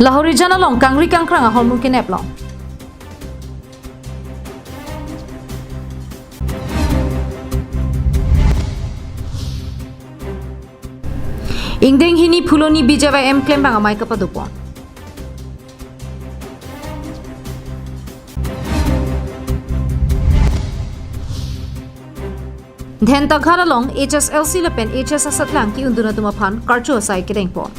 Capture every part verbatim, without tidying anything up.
Lahorijan along kangri kangkrang ahormu kenep long. Ingdeng hini Phuloni B J Y M klembang amei kapadopon. Dhentakhat along H S L C lapen H S asatlang ki-undun atum aphan karcho asai kedengpon.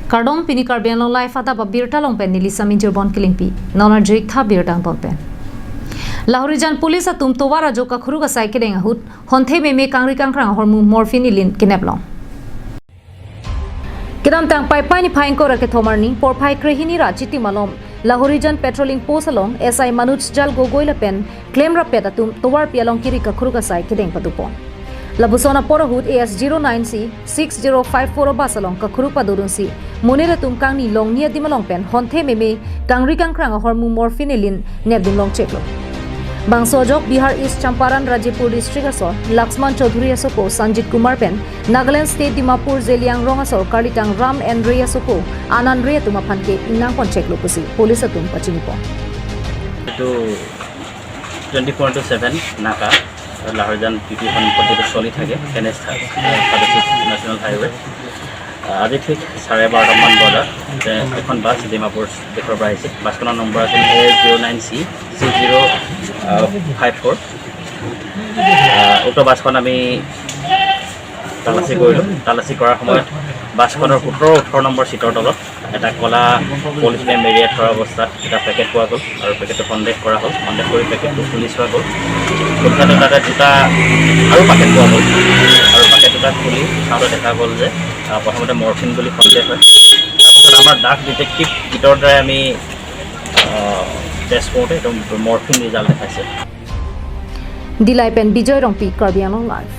Kardom, pini Karbi Anglong Live adap abirta along pen neli Sami Jirbon Kilingpi. Non arju-ik tha birta angton pen. Lahorijan police atum tovar ajo kakhuruk asai kedeng ahut, honthe meme kangri kangkrang ahormu morphine ilin kenep long. Kedamtang Paipai niphai ingkoi ra kethom arni, porphai krehini ra chiti malom, Lahorijan patrolling post along S I Manoj Jal Gogoi lapen klemrap pet atum tovarpi along kiri kakhuruk asai kedeng padopon. Lapuson apor ahut A S zero nine C six zero five four abus along kakhuruk padodunsi, monit atum kangni longni adim along pen honthe meme kangri kangkrang ahormu morphine ilin nepdun long cheklo. Bangso ajok Bihar East Champaran Rajipur District asor Laxman Chaudhary asopo Sanjit Kumar pen Nagaland State Dimapur Zeliangrong asor karlitang Ram N Rey asopo Anand Rey atum aphan ke ingnangpon cheklo pusi police atum pachinipon. এইটো twenty four into seven নাকা, Lahorijan P P এখন প্ৰতিটো চলি থাকে, N H thirty five six national highway. আহ, আজি ঠিক চাৰে বাৰটামান বজাত যে এখন বাছ ডিমাপুৰ দিশৰ পৰা আহিছিল। বাছখনৰ নম্বৰ আছিল A zero' nine C six zero' five four. আহ, উক্ত বাছখন আমি তালাচী কৰিলোঁ। তালাচী কৰাৰ সময়ত বাছখনৰ সোতৰ ওঠৰ নম্বৰ ছিটৰ তলত এটা ক'লা পলিথিনে মেৰিয়াই থোৱা অৱস্থাত এটা পেকেট পোৱা গ'ল আৰু পেকেটটো সন্দেহ কৰা হ'ল। সন্দেহ কৰি পেকেটটো খুলি চোৱা গ'ল। খুলি চাওঁতে তাতে দুটা আৰু পেকেট পোৱা গ'ল আৰু পেকেট দুটা খুলি চাওঁতে দেখা গ'ল যে, আহ, প্ৰথমতে মৰফিন বুলি সন্দেহ হয়। তাৰপিছত আমাৰ ড্ৰাগ ডিটেক্টিভ কিটৰ দ্বাৰাই আমি, আহ, টেষ্ট কৰোঁতে এইটো মৰফিন ৰিজাল্ট দেখাইছে। Dillai pen Bijoy Rongpi, Karbi Anglong Live.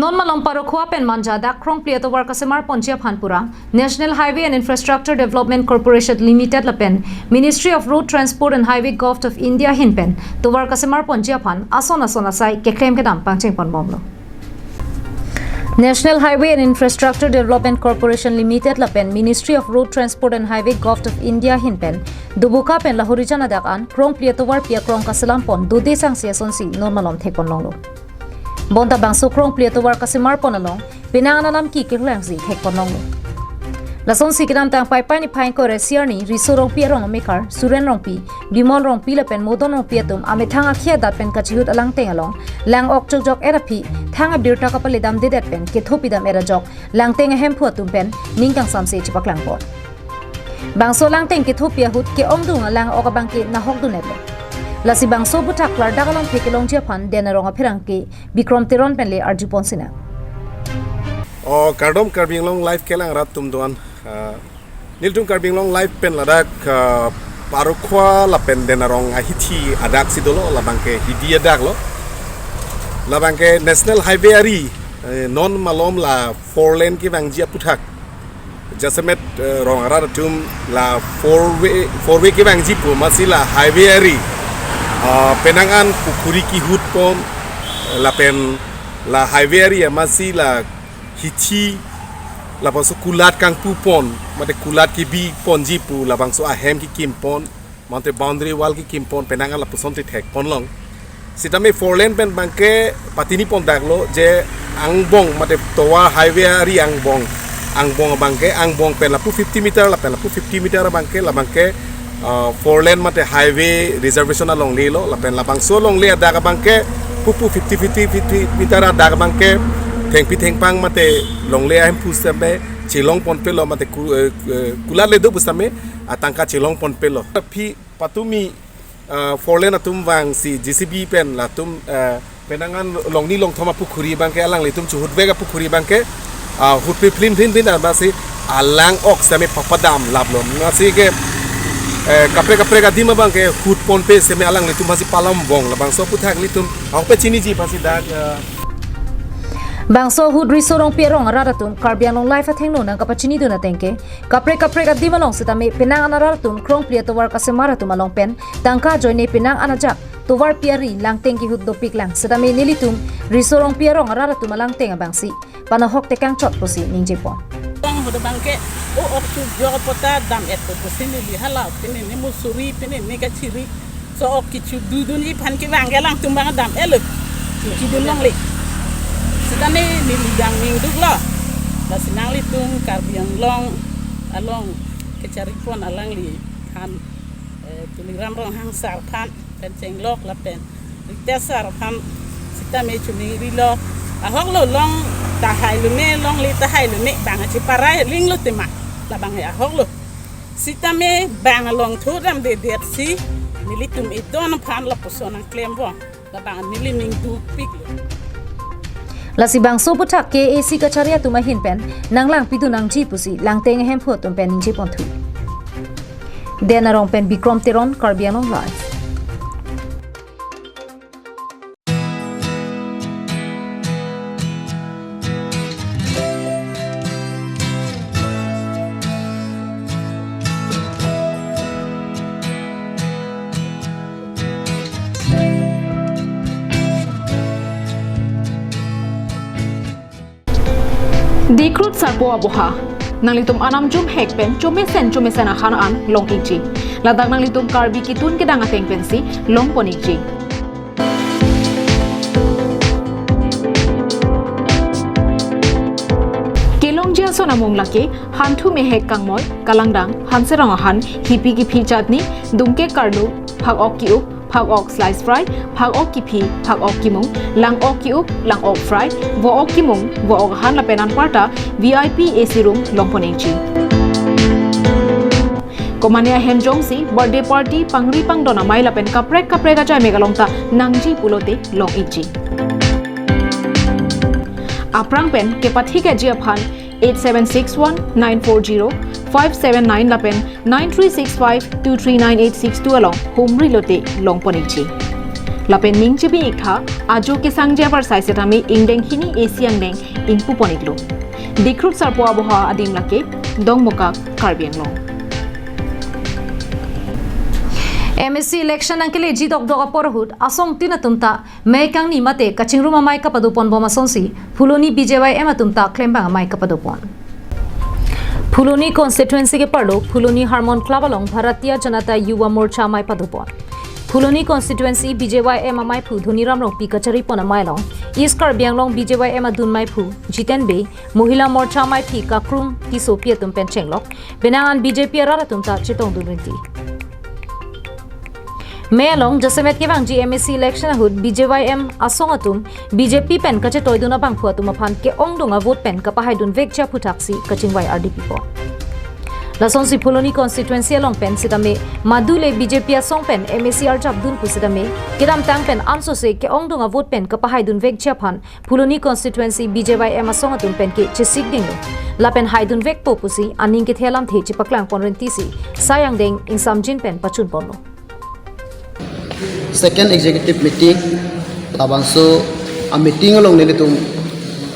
Non malom Parokhowa pen Manja adak krongpli atovar kasemar ponji aphan pura National Highway and Infrastructure Development Corporation Limited lapen Ministry of Road Transport and Highway Govt of India ahin pen tovar kasemar ponji aphan ason ason asai keklem kedam pangcheng ponbomlo. National Highway and Infrastructure Development Corporation Limited lapen Ministry of Road Transport and Highway Govt of India ahin pen Doboka pen Lahorijan adak an krongpli atovarpi akrong kaselam pon dode sangsi asonsi non malom thekpon longlo. Bonta bangso krongpli atovar kasemar pon along penang an alam ki keklangsi thekpon longlo. Lasonsi kedamtang Paipai niphai ingkoi ra isi arni Riso Rongpi arong amekar Suren Rongpi, Bimol Rongpi lapen Modon Rongpi atum amethang akhei adat pen kachihut alangteng along lang-ok chokjok-et aphi thang abirta kapaledamdedet pen kethopidam-et ajok langteng ahemphu atum pen ning kangsamse chepaklangpon. Bangso langteng kethopi ahut ke-ongdung alang-ok abangke nahokdun-etlo. Lasi bangso aputhak klardak along phe kelongji aphan Den Arong apherangke Bikrom Teron pen le arjupon sinang. O kardom Karbi Anglong Live kelang rat atum doan. Ah, nelitum Karbi Anglong Live pen ladak, ah, Parokhowa lapen Den Arong ahithi adak si dolo, labangke hidi adak lo. Labangke National Highway ari, eh, non malom la four lane kevangji aputhak jasemet, eh, rong arat atum la four way, four way kevangji pu amatsi la highway ari, ah, penang an pukhuri kihut pon, lapen la highway ari amatsi la hithi, labangso kulat kangpu pon, mate kulat kebi ponji pu, labangso ahem kekim pon, mate boundary wall kekim pon, penang an lapuson te thekpon long. Sitame four lane pen abangke patini pondaklo je angbong mate tovar highway ari angbong. Angbong abangke, angbong pen lapu fifty meter lapen lapu fifty meter abangke, labangke, ah, four lane mate highway reservation alongle lo, lapen labangso alongle adak abangke pupu fifty, fifty, fifty meter adak abangke thengpi thengpang mate longle ahemphu sitame chelong ponpelo mate ku-, eh, eh, kulat le do pu sitame atangka chelong ponpelo. Phi patumi, ah, four lane atum vangsi J C B pen latum, ah, penang an longni longthom apukhuri abangke, alanglitum chuhutvek apukhuri abangke, ah, hutpi phlim phlim phlim amatsi alang-ok sitame papadam laplo. Amatsi ke, Eh, kaprek kaprek adim abang ke hut ponpe seme alanglitum aphansi palam bong, labangso aputhak nelitum ahok pachiniji aphansi dak, eh, Bangso ahut Riso Rongpi arong arat atum Karbi Anglong Live athengno nangkapachinidun ateng ke, kaprek kaprek adim along sitame penang an arat atum krongpli atovar kasemar atum along pen tangka ajoine penang an ajak tovarpi ari langteng kehut dopiklang sitame nelitum Riso Rongpi arong arat atum alangteng abangsi panahok tekangchot pusi ningjepon. Tong hodo bangke, o ok chu jo pota dam et pusi neli hala, pini ni musuri, pini ni kachiri. So ok kichu dudunji aphan kevang ke alangtum bang dam et lo. Kichu dun longle. Sitame neli dang ningduklo. Lasi nanglitum Karbi Anglong along kacharipon alangli aphan, eh, Tuliram Ronghang sir aphan pen chenglok lapen Ritesh sir aphan sitame chuningrilo. Ahoklo, long tahai lume, longle tahai lume, bang achi parai linglo tema. Labang ahoklo. Sitame bang along thodam dedetsi nelitum idon aphan lapuson nangklembom. Labang neli ningdukpiklo. Lasi bangso aputhak K A A C kachari atum ahin pen nanglangpidun nangji pusi langteng ahemphu atum pen ningjeponthu. Dena Rong pen Bikrom Teron, Karbi Anglong Live. Dikhrut Sarpo Aboha. Nanglitum anam jumhek pen chomesen chomesen ahan an long-ikji. Ladak nanglitum Karbi kitun kedang ateng pensi longpon-ikji. Kelongji ason amung lake Hanthu Mehek Kangmoi, Kalangdang, Hanserong ahan, Hipi Kiphi Chutney, Dungke Karlu, Phak-ok Ki-up, Phak-ok Slice Fry, Phak-ok Kiphi, Phak-ok Kimung, Lang-ok Ki-up, Lang-ok Fry, Vo-ok Kimung, Vo-ok ahan lapen anparta V I P A C room longpon-ikji. Komane ahem jongsi birthday party, pangri pangdon amei lapen kaprek kaprek ajai mek along ta nangji pulote long-ikji. Aphrang pen kepathikji aphan eight seven six one nine four zero five seven nine lapen nine three six five two three nine eight six two along humri lote longpon-ikji. Lapen ningjebi-iktha, ajo kesangji apar sai setame ingdeng hini A C angdeng ingpupon-iklo. Dikhrut Sarpo Aboha adim lake Dongmukak, Karbi Anglong. M A C election nangkeleji dokdok apor ahut asong tin atum ta mei kangni mate kachingrum amei kapadoponbom asonsi Phuloni B J Y M atum ta klembang amei kapadopon. Phuloni constituency keparlo Phuloni Harmon Club along Bharatiya Janata Yuva Morcha amei padopon. Phuloni constituency B J Y M ameiphu Dhoniram Rongpi kacharipon amei along East Karbi Anglong B J Y M adun meiphu Jiten Bey, Mohila Morcha ameiphi Kakrum Tissopi atum pen chenglok, penang an B J P arat atum ta chetongdun rinti. Mei along jasemet kevangji M A C election ahut B J Y M asong atum B J P pen kachetoidun abangphu atum aphan ke-ongdung avote pen kapahaidunvekji aphuthaksi kachingvai ardi pipo. Lasonsi Phuloni constituency along pen sitame madule B J P asong pen M A C arjapdun pu sitame kedamtang pen ansose ke-ongdung avote pen kapahaidunvekji aphan Phuloni constituency B J Y M asong atum pen ke chesik dinglo. Lapen haidunvekpo pusi aning kethe alamthe chepaklangpon rintisi sai angdeng ingsamjin pen pachunponlo. Second executive meeting, labangso a meeting along nelitum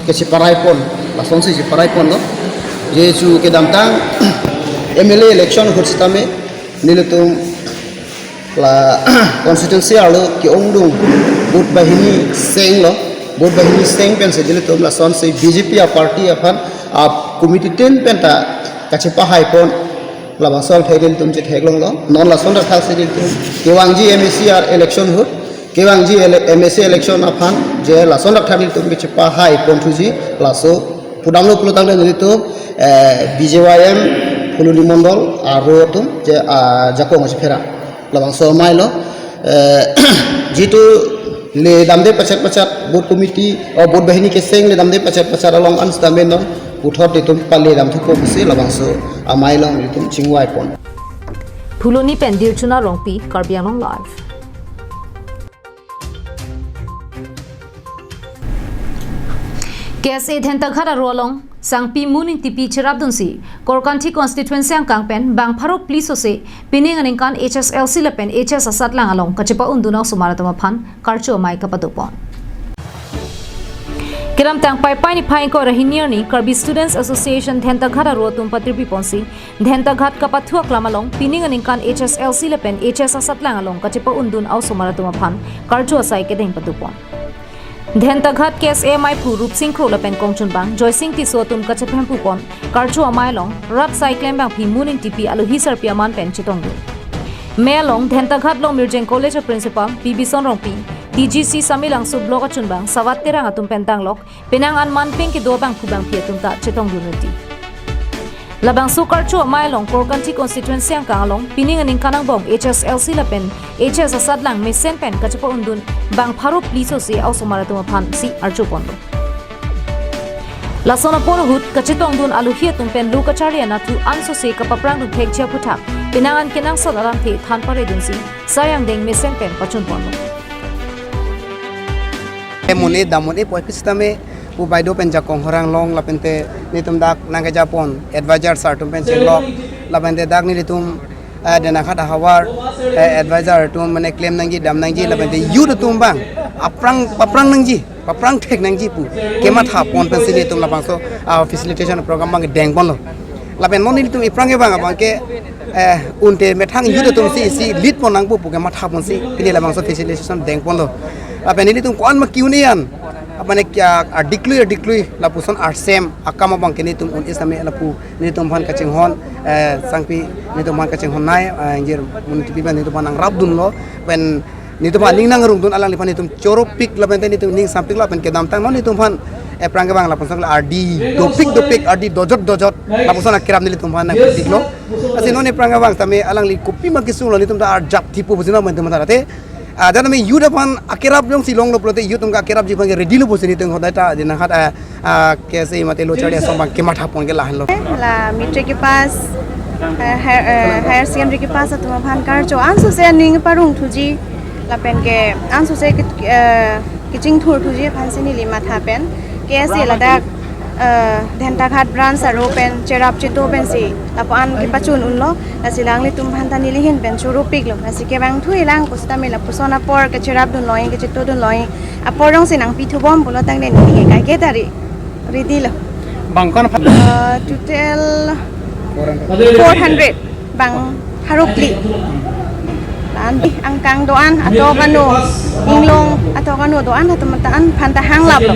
kecheparaipon, lasonsi cheparaiponlo. Jesu kedamtang M L A election ahut sitame nelitum la constituency arlo ke-ongdung vote banghini senglo, vote banghini seng pensi nelitum lasonsi B J P a party aphan a committee tin penta kachepahaipon, labangso angthek nelitum chetheklonglo. Non lason thakthaksi nelitum kevangji M A C election ahut, kevangji ele-, M A C election aphan je lason thakthak nelitum kechepahaiponthuji, laso pudamlo pulotangte nelitum, eh, B J Y M Phuloni Mondol aro atum je, ah, jakong achiphera. Labangso ameilo, eh, jitu le damde pachat pachat vote committee, o vote banghini keseng le damde pachat pachat along an sitame non puthot itum pale damthupo pusi labangso amei along itum chingvaipon. Phuloni pen Dirchuna Rongpi, Karbi Anglong Live. K S A Dhentaghat aro along Sangpi Muningtipi cherapdunsi Korkanthi constituency angkang pen bang pharo phli sose pining aningkan H S L C lapen H S asatlang along kachepa-undun a-osomar atum aphan karcho amei kapadopon. Kedamtang Paipai niphai ingkoi ra hini arni Karbi Students Association Dhentaghat aro atum patirpiponsi Dhentaghat kapathu aklam along pining aningkan H S L C lapen H S asatlang along kachepa-undun a-osomar atum aphan karcho asai kedeng padopon. Dhentaghat K S A maiphu Rupsing Kro lapen kongchunbang Joysing Tisso atum kachephempupon karcho amei along rat sai klembangpi Muningtipi alohi sarpi aman pen chetongdun. Mei along Dhentaghat Longmirjeng College a-principal P Bison Rongpi, T G C Samelangso block achunbang Sawat Terang atum pen tanglok penang an manpeng kedo abangphu bangpi atum ta chetongdun reti. Labangso karcho amei along Korkanthi constituency angkang along pining aningkan angbong H S L C lapen H S asatlang mesen pen kachepa-undun bang pharo phli sose a-osomar atum aphansi archoponlo. Lason apor ahut kachetongdun alohi atum pen lo kacharli anatthu ansose kapaprangdun thekji aphuthak penang an kenangsot alamthe than paredunsi sai angdeng mesen pen pachunponlo. Emone damone poi pi sitame pu baideo pen jakong horang long lapente nelitum dak nangkejapon advisor sir atum pen chenglok lapente dak nelitum, eh, Dhentaghat ahavar, eh, advisor atum mane klem nangji, dam nangji lapente youth atum bang aphrang, paphrang nangji, paphrang thek nangji pu kemathapon pensi nelitum labangso, ah, facilitation program bang dengponlo. Lapen non nelitum iphrang ke bang abang ke, eh, unte methang youth atum si, si lead pon nangpo pu kemathaponsi pini labangso facilitation dengponlo. Lapen nelitum ko-an ma ke-un-e an, apane kya ardiklui ardiklui lapuson arsem akam abang ke nelitum un-e sitame lapu nelitum aphan kachinghon, eh, sangpi nelitum aphan kachinghon nei, eh, ingjir Muningtipi pen nelitum aphan nangrapdunlo, pen nelitum aphan ning nangrungdun alangliphan nelitum choropik lapente nelitum ning sampik lapen kedamtang non nelitum aphan ephrang ke bang lapuson ardi dopik dopik, ardi dojot dojot lapuson akerap nelitum aphan nangpiklo. Lasi non ephrang ke bang tame alangli kopi ma kesunglo nelitum ta arjap thipo pusi non nelitum aphan ta te. Ah, dak tame youth aphan akerap jongsi longlo pulote youth atum ke akerapji aphan ke ready lo pusi nelitum hodai ta Dhentaghat, ah, ah, K S A mate lo charli asong bang kemathapon ke lahenlo. La matric ke pass, eh, higher, eh, higher secondary ke pass atum aphan karcho ansose aning parong thuji lapen ke ansose ke, eh, kechingthur thuji aphansi neli matha pen K S A ladak, eh, Dhentaghat branch aro pen cherap cheto pensi lapu-an kepachun unlo. Lasi alanglitum aphan ta neli ahin pen choropiklo. Lasi kevangthulang pusitame lapuson apor kecherapdunlo, kechetodunlo. Apor jongsi nangpithubom pulo tangte neli ke kaike ta ready lo. Bang ko-an aphan? Eh, total four hundred bang pharo phli. La-an angkang do-an, atok ano, inglong atok ano do-an atum ta an aphan ta hanglaplo.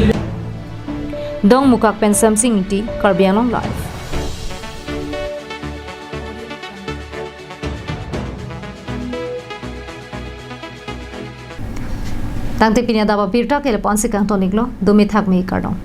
Dongmukak pen Samsing Ingti, Karbi Anglong Live. Tangte pini adap abirta ke lapu-ansi kangton-iklo, dome thakme kardom.